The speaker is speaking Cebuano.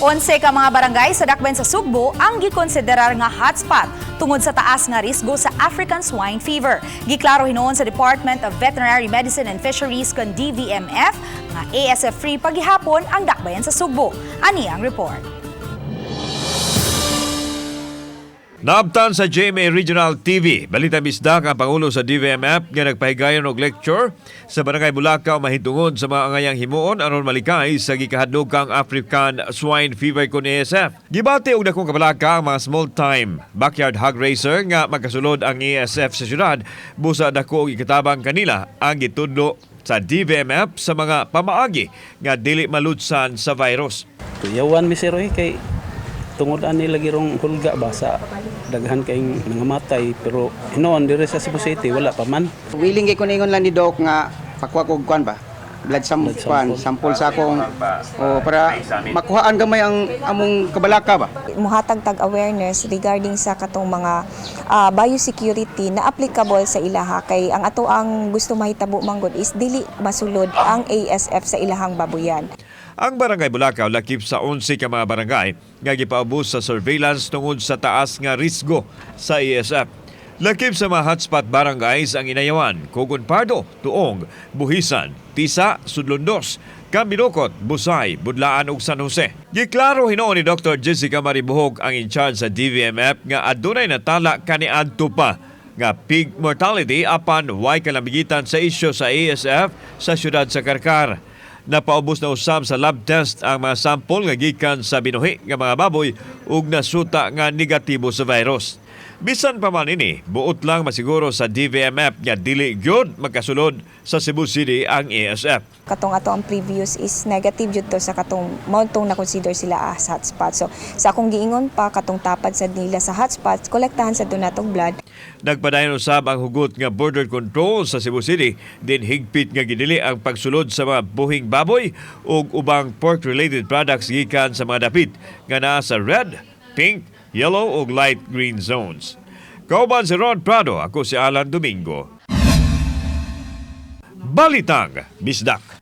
11 ka mga barangay sa dakbayan sa Sugbo ang gikonsiderar nga hotspot tungod sa taas nga risgo sa African Swine Fever. Giklaro hinuon sa Department of Veterinary Medicine and Fisheries kon DVMF nga ASF free pagihapon ang dakbayan sa Sugbo. Ani ang report. Naabtan sa GMA Regional TV, Balita Bisdak, ang Pangulo sa DVMF nga nagpahigayon og lecture sa Barangay Bulacau mahitungod sa mga angayang himuon aron malikay sa gikahadlokang African Swine Fever kon ASF. Gibati og dakong kabalaka ang mga small time backyard hog raiser nga magkasulod ang ASF sa syudad, busa dako og ikatabang kanila ang gitudlo sa DVMF sa mga pamaagi nga dili malutsan sa virus. Tuyawan mi, sir, oy, kay tungod ani lagi rong hulga ba sa daghan kayong nangamatay, pero hinuon diri sa Cebu City wala pa man. Willing kay kuningon lang ni Doc nga pakuha kog kuan ba? Blood Blood kuan, sample. Sample sa akong o para makuhaan gamay ang among kabalaka ba. Muhatag tag awareness regarding sa katong mga biosecurity na applicable sa ilaha, kay ang ato ang gusto mahitabo manggod is dili masulod ang ASF sa ilahang babuyan. Ang Barangay Bulacau lakip sa 11 ka mga barangay nga gipaubos sa surveillance tungod sa taas nga risgo sa ASF. Lakip sa mga hotspot barangays ang Inayawan, Cogon Pardo, Tuong, Buhisan, Tisa, Sudlon Dos, Cambinocot, Busay, Budlaan ug San Jose. Giklaro hinuon ni Dr. Jessica Maribuhok, ang in charge sa DVMF, nga adunay natala kaniadto pa nga pig mortality apan way kalamigitan sa isyu sa ASF sa syudad sa Carcar. Napaubos na usab sa lab test ang mga sample nga gikan sa binuhi nga mga baboy ug nasuta nga negatibo sa virus. Bisan pa man ini, buot lang masiguro sa DVMF nga dili gyud magkasulod sa Cebu City ang ASF. Katong ato ang previous is negative jud to sa katong mao tong na-consider sila as hotspot. So sa akong giingon pa, katong tapad sad nila sa hotspot, kolektahan sa natong blood. Nagpadayon usab ang hugot nga border control sa Cebu City, din higpit nga gidili ang pagsulod sa mga buhing baboy ug ubang pork-related products gikan sa mga dapit nga naa sa red, pink, yellow ug light green zones. Kauban si Rod Prado, ako si Alan Domingo. Balitang Bisdak.